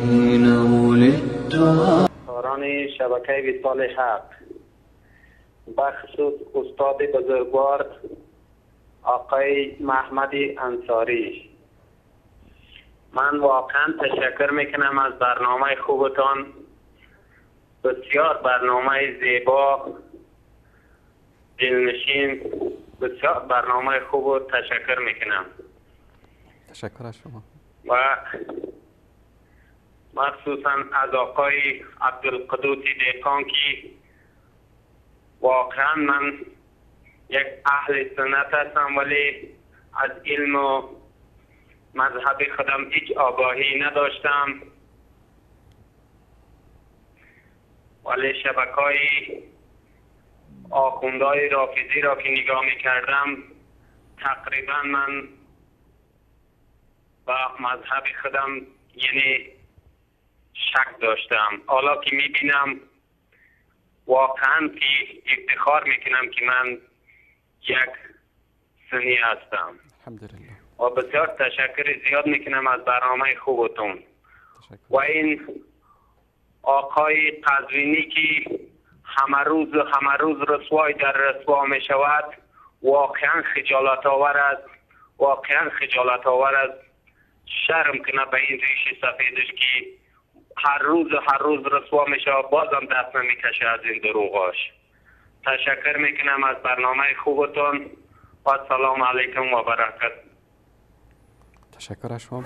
حين ولدت. کاران شبکه وصال حق، بخصوص استاد بزرگوار آقای محمد انصاری، من واقعا تشکر میکنم از برنامه خوبتان. بسیار برنامه زیبا، دلنشین، بسیار برنامه خوب و تشکر میکنم. تشکر از شما. و مخصوصا از آقای عبدالقدوس دهقان که واقعا من یک اهل سنت هستم ولی از علم و مذهب خودم هیچ آگاهی نداشتم، ولی شبکه‌های آخوندهای رافضی را که نگاه میکردم تقریبا من با مذهب خودم یعنی شک داشتم. حالا که میبینم واقعا که افتخار میکنم که من یک سنی هستم. الحمدلله. و بسیار تشکر زیاد میکنم از برنامه خوبتون. و این آقای قزوینی که همه روز رسوای در رسوا میشود واقعا خجالت آور است، واقعا خجالت آور است. شرم کنه به این ریش سفیدش که هر روز رسوا میشه، بازم دست نمیکشه از این دروغاش. تشکر میکنم از برنامه خوبتون و سلام علیکم و برکت. تشکر از شما.